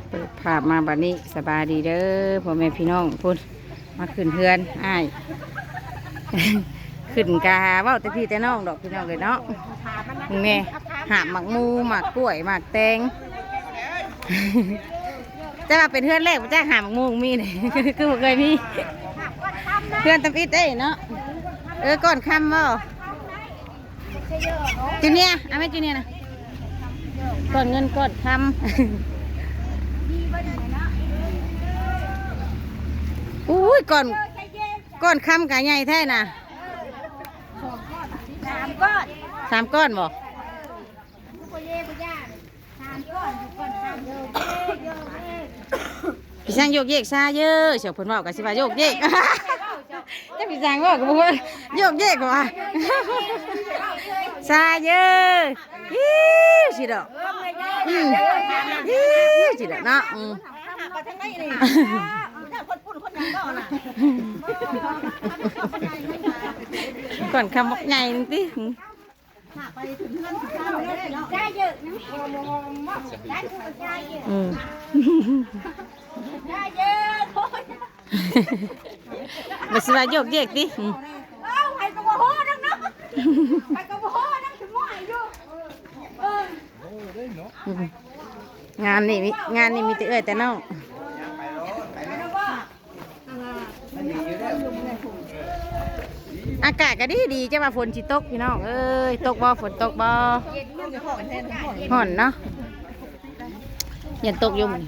ເປີດພາບມາບັດນີ້ ສະບາຍດີເດີພໍ່ແມ່ພີ່ນ້ອງ. ພຸ້ນ ມາຂຶ້ນເຮືອນອ້າຍ ຂຶ້ນກະຫາເວົ້າແຕ່ພີ່ແຕ່ນ້ອງດອກພີ່ນ້ອງເອີຍເນາະ. ແມ່ ຫາບໝາກມູ ໝາກກ້ວຍ ໝາກແຕງ ແຕ່ວ່າເປັນເຮືອນແລກບໍ່ຈັກຫາໝາກມູມີນີ້ ຄືບໍ່ເຄີຍມີ. ເຮືອນທຳອິດເດ້ເນາະ. ເອີ ກ່ອນຄ່ຳບໍ່? ຈູເນຍ ເອົາແມ່ຈູເນຍນະ ກ່ອນເງິນກ່ອນຄຳ. ອຸ້ຍ ກ່ອນ ກ່ອນຄຳກະໃຫຍ່ແທ້ນະ. ສາມກ້ອນ ສາມກ້ອນບໍ່? ສາມກ້ອນ ຢູ່ກ່ອນ ສາມ ໄປຊ່າງໂຍກເຢກຊາເຢີ ສຽວເພິ່ນເວົ້າກໍຊິວ່າໂຍກເຢກ ຈັກໄປຊ່າງເວົ້າກໍບໍ່ຮູ້ ໂຍກເຢກວ່າ ຊາເຢີ ອີ່ ຊິດອກ ອືມ ອີ່ ຊິດອກເນາະ ອືມ ກ່ອນຄຳບັກໃຫຍ່ໜຶ່ງຕິ. ອືມ ບໍ່ຊິວ່າໂຍກເຢກຕິ. ອືມ ເອີ ໃຜກໍບໍ່ຮູ້ນຳເນາະ ໃຜກໍບໍ່ຮູ້ນຳ ຊິໝ້ອຍຢູ່. ເອີ ອືມ ງານນີ້ມີ ງານນີ້ມີແຕ່ເອື້ອຍແຕ່ນ້ອງ. ອາກາດກໍດີດີ ຈັກວ່າຝົນຊິຕົກ ພີ່ນ້ອງເອີຍ. ຕົກບໍ່? ຝົນຕົກບໍ່? ຮ້ອນເນາະ ຢ້ານຕົກຢູ່ມື້ນີ້.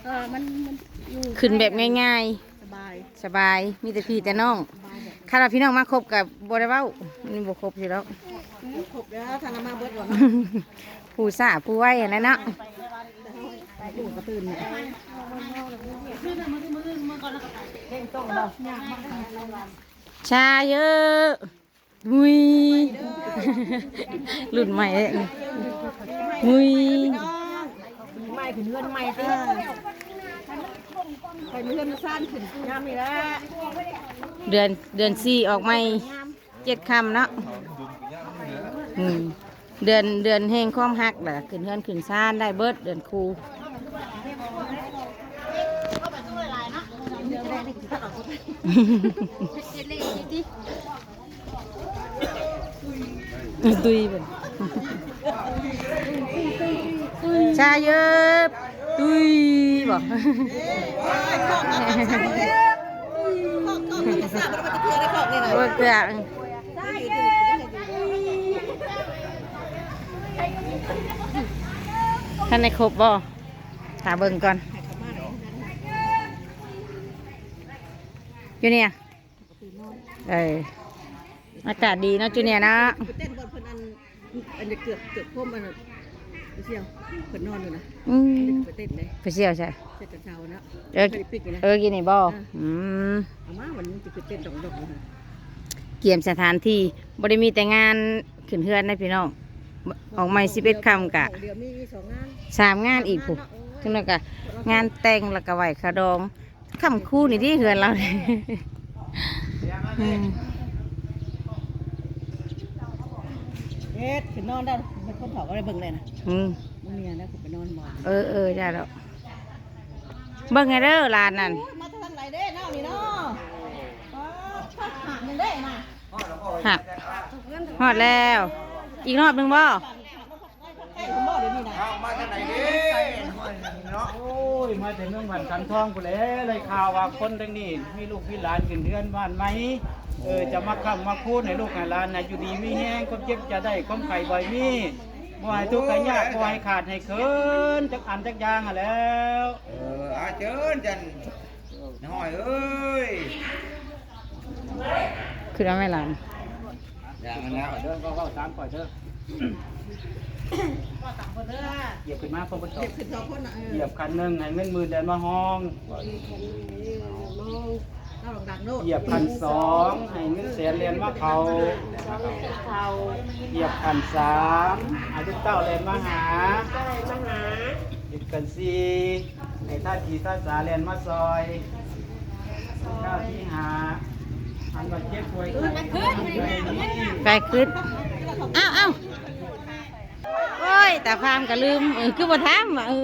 ເອີ ມັນ ມັນຢູ່ ຂຶ້ນແບບງ່າຍໆ ສະບາຍ ສະບາຍ ມີແຕ່ພີ່ແຕ່ນ້ອງ. ຄັນວ່າພີ່ນ້ອງມາຄົບກໍບໍ່ໄດ້ເວົ້າ ມັນບໍ່ຄົບຢູ່ດອກ. ຄົບແລ້ວ ຖ້າລະມາເບິດແລ້ວເນາະ ຜູ້ຊ້າຜູ້ໄວຫັ້ນແຫຼະເນາະ. ຊາເຢີ ມຸ້ຍ ລຸ້ນໃໝ່ເດ້ ມຸ້ຍ ປີໃໝ່ຂຶ້ນເຮືອນໃໝ່ຕິ ໄປເຮືອນຊານຂຶ້ນຍາມນີ້ແຫຼະ. ເດືອນ ເດືອນສີ່ອອກໃໝ່ ເຈັດຄ່ຳເນາະ. ອືມ ເດືອນ ເດືອນແຫ່ງຄວາມຮັກ ແລ້ວກໍຂຶ້ນເຮືອນຂຶ້ນຊານໄດ້ເບິດ ເດືອນຄູ່. ຕຸ້ຍເພິ່ນ ຊາເຢີບ ຕຸ້ຍບໍ່? ບໍ່ເທື່ອ ທັນໄດ້ຄົບບໍ່? ຖ້າເບິ່ງກ່ອນ ຢູ່ນີ້ ເອີ ອາກາດດີເນາະ ຈູເນຍເນາະ. ໄປເຕັ້ນບ່ອນເພິ່ນອັນ ອັນເກືອບ ເກືອບພົມອັນນັ້ນ ໄປທ່ຽວ ເພິ່ນນອນຢູ່ນະ. ອືມ ໄປເຕັ້ນເດ້ ໄປທ່ຽວໃສ? ເສດເສົາເນາະ. ເອີ ເອີ ກິນນີ້ບໍ່? ເອີ ອືມ ເອົາມາ ວັນນີ້ຊິໄປເຕັ້ນດອກໆ ຢູ່ຫັ້ນ ກຽມສະຖານທີ່. ບໍ່ໄດ້ມີແຕ່ງານຂຶ້ນເຮືອນນະພີ່ນ້ອງ ອອກໃໝ່ສິບເອັດຄ່ຳກະ ດຽວມີສອງງານ ສາມງານອີກພຸ້ນ. ເອີ ຈັ່ງນັ້ນກະງານແຕ່ງ ແລ້ວກະໄຫວ້ຂາວດອງ. ຄ່ຳຄູນີ້ຕິເຮືອນລາວ. ອືມ ເຮັດ ຂຶ້ນນອນໄດ້ ເປັນຄົນເຖົ້າກໍໄດ້ເບິ່ງໄດ້ນະ. ອືມ ບໍ່ມີຫຍັງນະ ຂຶ້ນໄປນອນໝໍ. ເອີ ເອີ ຢ່າດອກ ເບິ່ງໃຫ້ເດີຫຼານນັ້ນ. ໂອ້ຍ ມາທາງໃດເດ້ເນາະນີ້ເນາະ. ອໍ ຫາກຍັງໄດ້ນະ ຫາກ ຮອດແລ້ວ ອີກຮອບໜຶ່ງບໍ່? ໃກ້ພຸ້ນບໍ່ດຽວນີ້ນະ? ເອົາມາຈາກໃດເດ້ເນາະ? ໂອ້ຍ ມາແຕ່ເມືອງບ້ານສັນທອງພຸ້ນແຫຼະ. ໄດ້ຂ່າວວ່າຄົນທາງນີ້ມີລູກມີຫຼານຂຶ້ນເຮືອນບ້ານໃໝ່. ເອີ ຈະມາຄ້ຳມາຄູນໃຫ້ລູກໃຫ້ຫຼານ ໃຫ້ຢູ່ດີມີແຮງ ຄວາມເຈັບຈະໄດ້ ຄວາມໄຂ້ບໍ່ໃຫ້ມີ ບໍ່ໃຫ້ທຸກໃຫ້ຍາກ ບໍ່ໃຫ້ຂາດໃຫ້ເຂີນ ຈັກອັນຈັກຢ່າງຫັ້ນແຫຼ້ວ. ເອີ ອາ ເຊີນຈັນ ນ້ອຍເອີຍ ຂຶ້ນເອົາແມ່ຫຼານ. ຢ່າງນັ້ນແລ້ວ ເດີ ເວົ້າ ເວົ້າຕາມຂ້ອຍເດີ. ຢຽບຂຶ້ນມາ ພວກເພິ່ນສອງ ຢຽບຂຶ້ນສອງຄົນນະ. ເອີ ຢຽບຂັ້ນໜຶ່ງ ໃຫ້ເງິນໝື່ນແລ່ນມາຮອງ. ເວົ້າດັງໆໂລດ. ຢຽບຂັ້ນສອງ ໃຫ້ເງິນແສນແລ່ນມາເຂົ້າ. ຢຽບຂັ້ນສາມ ໃຫ້ລູກເຕົ້າແລ່ນມາຫາ. ຢຽບຂັ້ນສີ່ ໃຫ້ທ່ານທີ່ທ່ານສາແລ່ນມາຊ່ອຍ. ກ້າວທີຫ້າ ອັນວ່າເຈັບປ່ວຍໄຂ້ ໄປຂຶ້ນ. ອ້າວ ອ້າວ ໂອ້ຍ ຕາພາມກໍລືມ ເອີ ຄືບໍ່ຖາມວ່າ ເອີ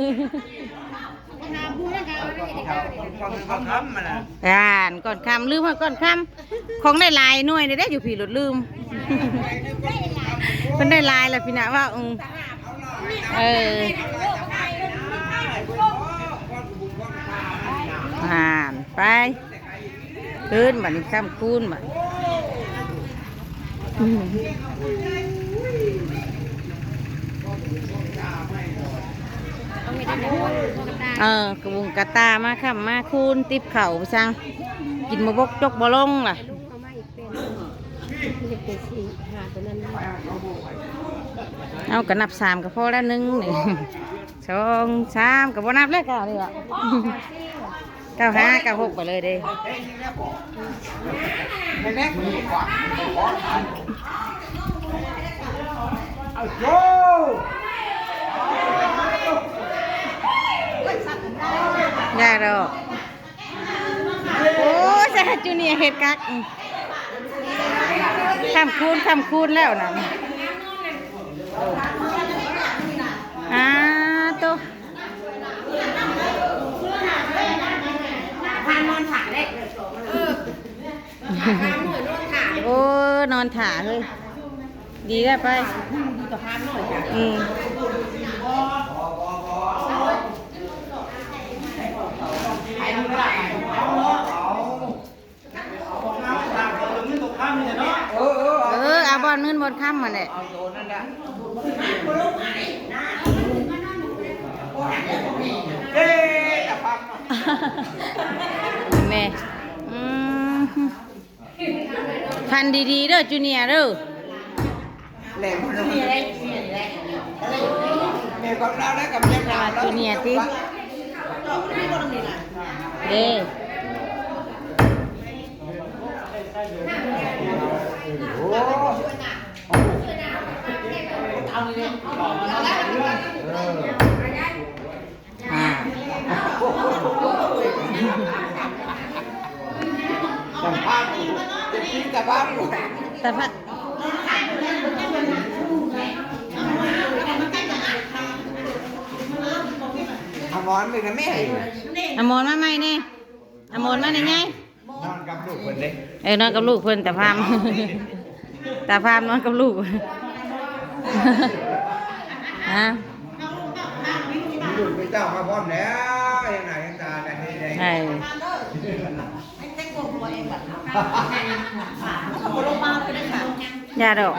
ກ່ອນຄ່ຳ ລືມວ່າກ່ອນຄ່ຳ ຂອງໄດ້ຫຼາຍໜ່ວຍເດ້ ຢູ່ພີ້ລົດລືມ ເພິ່ນໄດ້ຫຼາຍແລ້ວພີ້ນະ ເວົ້າ ເອີ ເອີ ອ່ານ ໄປ ຄືນ ບັດນີ້ຄ່ຳຄືນບັດນີ້ ອືມ ເອີ ກະບຸງກະຕາ ມາຄ່ຳມາຄູນ ຕິບເຂົ້າໄປຊັ້ງ ກິນບໍ່ບົກຈົກບໍ່ລົງລະ ເຮົາກະນັບສາມກະພໍແລ້ວ ໜຶ່ງ ນີ້ ສອງ ສາມ ກະບໍ່ນັບແລ້ວ ເກົ້ານີ້ຫວາ ເກົ້າຫ້າ ເກົ້າຫົກ ໄປເລີຍເດ້ ຢ່າດອກ ໂອ້ຍ ສະຫັດ ຈູເນຍເຮັດຄັກ ຄ່ຳຄູນ ຄ່ຳຄູນແລ້ວນະ ອາ ໂຕ ໂອ້ ນອນຖ້າເຮີ້ຍ ດີແລ້ວໄປ ອືມ ເອີ ເອົາບ່ອນເງິນບ່ອນຄຳຫັ້ນແຫຼະ ແມ່ ອືມ ພັນດີໆເດີ ຈູເນຍເດີ ແຫຼະ ແມ່ຂອງລາວໄດ້ກັບເມຍລາວ ຈູເນຍຕິ ເດ້ ໂອ້ ເອົານີ້ເດ້ ເອີ ອ່າ ສຳພາດ ເຈັບຕີນຕາບາດ ຕາບາດ ອາມອນໄປນຳແມ່ ອາມອນມາໃໝ່ແດ່ ອາມອນມາແດ່ຍາຍ ນອນກັບລູກເພິ່ນເດ້ ເອີ ນອນກັບລູກເພິ່ນ ຕາພາມ ຕາພາມນອນກັບລູກ ຮະ ມີລູກມີເຕົ້າມາພ້ອມແລ້ວ ເຮັດໜ້າເຮັດຕາກັນເຮັດໄດ້ ເອີ ຢ່າດອກ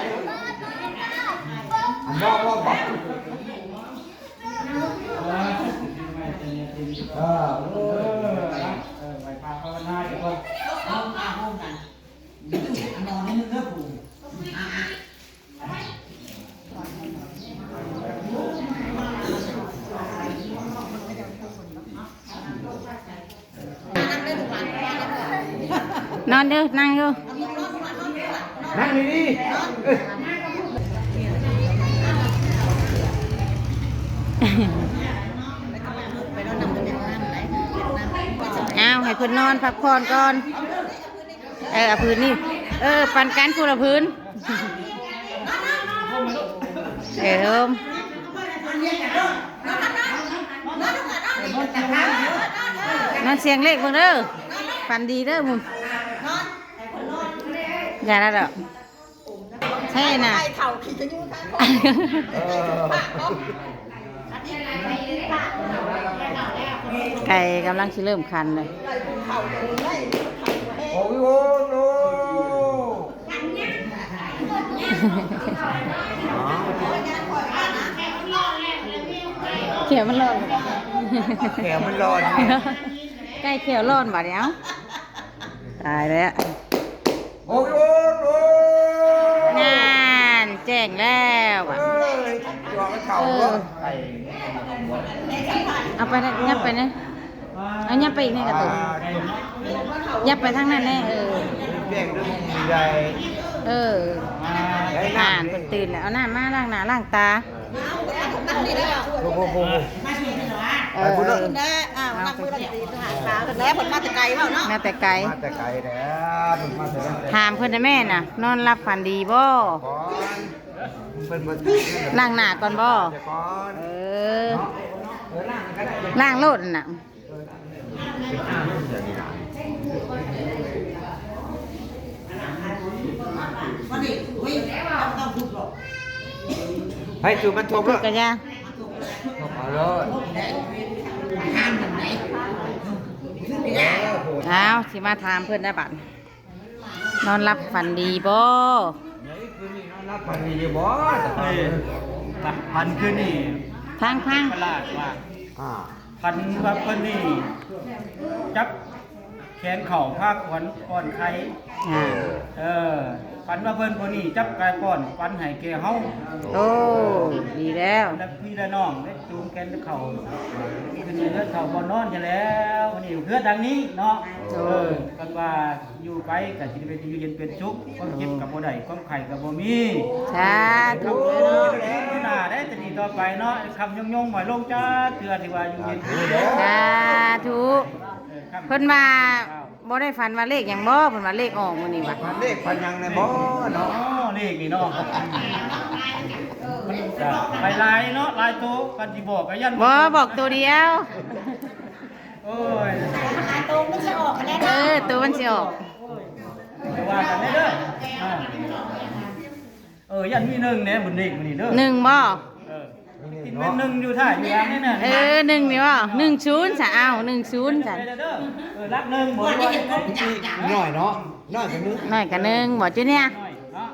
ບໍ່ ບໍ່ ບໍ່ ເອີ ເອີ ໄຫວ້ພະພາວະນາກ່ອນ ນອນເດີ ນັ່ງຢູ່ ນັ່ງດີໆ ເອີ ອ້າວ ໃຫ້ເພິ່ນນອນພັກຜ່ອນກ່ອນ ເອີ ເອົາພື້ນນີ້ ເອີ ປັນກັນຜູ້ລະພື້ນ ເອີ ໂຮມ ນອນສ່ຽງເລກເບິ່ງເດີ ຝັນດີເດີ ພຸ້ນ ຢ່າລະດອກ ແທ້ນະ ໄກ່ເຖົ້າຂີ້ຂະຍູ້ ເອີ ໄກ່ກຳລັງຊິເລີ່ມຂັນເລີຍ ໂອ້ຍ ໂອ້ໂນ ແຂ້ວມັນຮ້ອນ ແຂ້ວມັນຮ້ອນ ໄກ່ແຂ້ວຮ້ອນບາດນີ້ ເອົ້າ ຕາຍແລ້ວ ໂອ້ຍ ໂອ້ຍ ໂອ້ຍ ນັ້ນ ແຈ້ງແລ້ວ ເອີຍ ຕົວມັນເຖົ້າ ເອີ ເນາະ ເອົາໄປນະ ຫຍັບໄປນະ ເອົາຫຍັບໄປອີກແດ່ກະຕຸກ ອ່າ ຫຍັບໄປທາງນັ້ນແດ່ ເອີ ແຈ້ງເດີ ເອີ ອ່າ ອ່ານ ເພິ່ນຕື່ນແລ້ວ ເອົານ້ຳມາລ້າງໜ້າລ້າງຕາ ໂອ້ໂຫ ເອີ ໄປພຸ້ນເດີ ເອີ ອ້າວ ນັບມືລະກະຕີນ ຫາຂາເພິ່ນແລ້ວ ເພິ່ນມາແຕ່ໄກເວົ້າເນາະ ມາແຕ່ໄກ ມາແຕ່ໄກແລ້ວ ເພິ່ນມາແຕ່ໄກ ຖາມເພິ່ນນະແມ່ນະ ນອນຫຼັບຝັນດີບໍ່? ບໍ່ เพิ่นบ่ ล้างหน้าก่อนบ่ ก่อน เออ เนาะ เออ ล้างก็ได้ ล้างโลดนั่นน่ะ ให้สูบมันท่วมโลด กะยา เอาโลด เอา สิมาถามเพิ่นได้บัด นอนหลับฝันดีบ่ เฮ้ย คืนนี้นอนหลับฝันดีอยู่บ่ เอ้ย ฝันคืนนี้ พังๆ ประหลาดว่า อ่า ฝันว่าเพิ่นนี่จับแขนเข่าพาขวัญป้อนไข่ อ่า เออ ฝันว่าเพิ่นผู้นี้จับไข่ป้อนขวัญให้แก่เฮา โอ้ ดีแล้ว และพี่และน้องได้จูงแขนเข่าขึ้นเฮือนเฒ่าบ่อนอนอยู่แล้ว นี่เฮือนหลังนี้เนาะ โอ้ เออ เพิ่นว่า อยู่ไปก็สิได้เป็นอยู่เย็นเป็นสุข ความเจ็บก็บ่ได้ ความไข้ก็บ่มี สาธุ หน้าได้แต่นี้ต่อไปเนาะ ค่ำยงๆ บ่ลงจักเทื่อ ที่ว่าอยู่เย็นเป็นสุข สาธุ เออ ค่ำ เพิ่นว่าบ่ได้ฝันว่าเลขหยังบ่ เพิ่นว่าเลขออกมื้อนี้ว่ะ ฝันเลขฝันหยังแน่บ่เนาะ อ๋อ เลขนี่เนาะ มันก็ไปหลายเนาะ หลายโต คันสิบอกก็ย่าน บ่ บอกโตเดียว โอ้ย หาโตมันสิออกแน่ เออ โตมันสิออก แต่ว่ากันเด้อ อ่า เออ ย่านมีหนึ่งแหน่ บุญเด็กมื้อนี้เด้อ หนึ่งบ่ เออ กินแม่นหนึ่งอยู่ท้ายอยู่หลังนี่น่ะ เออ หนึ่งนี่บ่ หนึ่งศูนย์ซะ อ้าว หนึ่งศูนย์ซะ ไปเด้อ เออ หลักหนึ่งบ่ น้อยเนาะ น้อยกว่าหนึ่ง น้อยกว่าหนึ่งบ่ จุเนี่ย น้อยเนาะ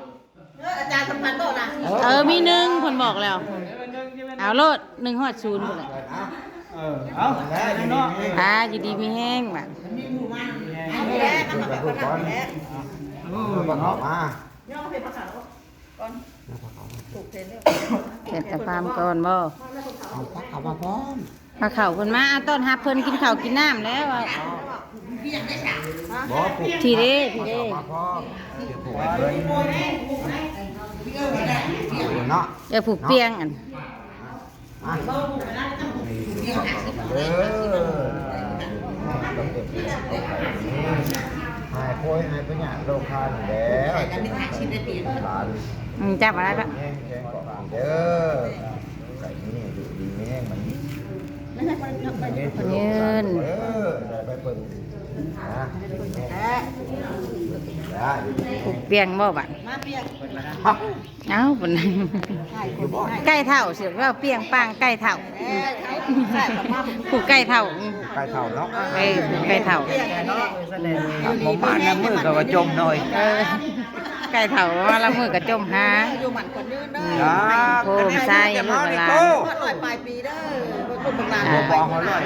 เออ อาจารย์สำคัญบอกนะ เออ มีหนึ่งเพิ่นบอกแล้ว เอาโลด หนึ่งฮอดศูนย์พุ้นแหละ เออ เอาเนาะ อ่า อยู่ดีมีแฮงบัด เออ เนาะ มา เฮ็ดแต่ฟาร์มก่อนบ่ เอาผักเข้ามาพร้อม พาเข้าเพิ่นมา เอาต้อนรับเพิ่นกินข้าวกินน้ำแล้ว บ่ พี้เด้ พี้เด้ มาพร้อม เดี๋ยวผูกให้เพิ่น เนาะ เดี๋ยวผูกเปียงอัน มา เด้อ หายโพยหายพยาธิโรคานี่แหละ อืม จับมาได้ปะ แห้งแข็งกว่าเด้อ ไก่นี่อยู่ดีมีแฮงมัน เงิน เออ ได้ไปเบิ่งนะ ผูกเปียงบ่บัด มาเปียง เอ้า เพิ่น อยู่บ่ ไก่เฒ่า สิว่าเปียงปังไก่เฒ่า ผูกไก่เฒ่า ไก่เฒ่าเนาะ เออ ผูกไก่เฒ่า บ่มาน้ำมือก็ว่าจมหน่อย เออ ไก่เฒ่าว่าละมื้อก็จมหา อยู่หมั่นคนยืนเด้อ โฮมไซลูกหลาน ฮอดร้อยปลายปีเด้อ ลูกหลาน บ่ฮอดร้อย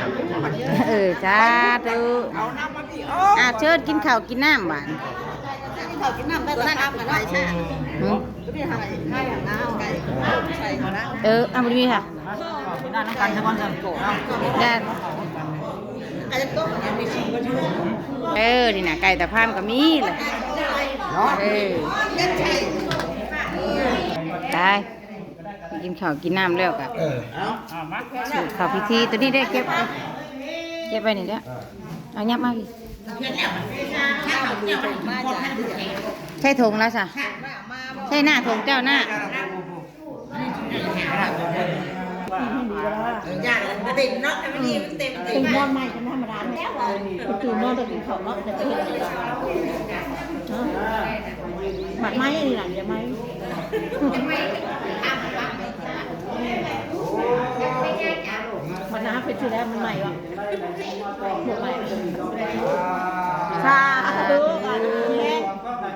เออ สาธุ เอาน้ำมาพี่ อ่ะ เชิญกินข้าวกินน้ำบาด กินข้าวกินน้ำได้ตามกันเนาะ หือ เออ เอาบ่มีค่ะ เออ นี่นะ ไก่ตาพามก็มีแหละ เนาะ เออ ตาย กินข้าวกินน้ำแล้วก็ เออ เอา เข้าพิธี ตัวนี้ได้เก็บ เก็บไว้นี่เด้อ เอายับมาพี่ ใช่ถุงแล้วซะ ใช่หน้าถุงเจ้าหน้า เออ ย่างเต็มเนาะ ให้มันอิ่ม มันเต็ม มันเต็ม ตื่นนอนใหม่กันธรรมดาแล้ว ตื่นนอนต้องกินข้าวเนาะ จะไปเฮ็ดอะไรเนาะ หมักไม้นี่ล่ะ อย่าไม้ มันน้ำเป็นชื่อแล้ว มันใหม่วะ สาธุ สาธุ แม่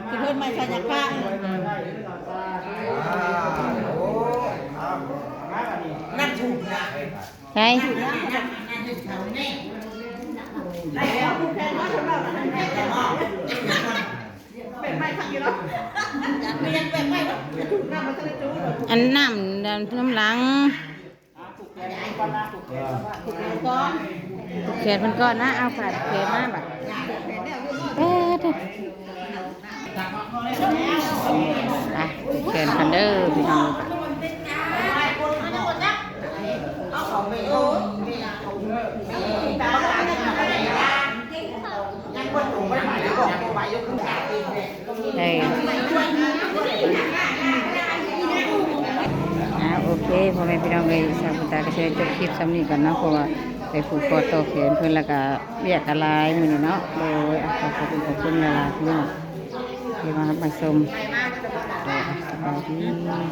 สิเพิ่นใหม่ใส่ยักษ์พระ นั่นถูกนะ ไง อันน้ำ น้ำหลัง ผูกแขนเพิ่นก่อนนะ เอาผ้าผูกแขนมาบัด เออ เด้อ อ่ะ ผูกแขนกันเด้อพี่น้อง เอ้ย ພໍ່ແມ່ພີ່ນ້ອງເອີຍ ສາວບຸນຕາກໍຊິໄດ້ຈົບຄລິບສ່ຳນີ້ກ່ອນເນາະ ເພາະວ່າໄປຜູກຄໍຕໍ່ແຂນເພິ່ນ ແລ້ວກໍວຽກກໍຫຼາຍມື້ນີ້ເນາະ. ໂດຍ ອ່ະ ຂໍຂອບຄຸນ ຂອບຄຸນຫຼາຍໆ ພີ່ນ້ອງທີ່ມາຮັບມາຊົມ. ໂດຍ ອ່ະ ສະບາຍດີ.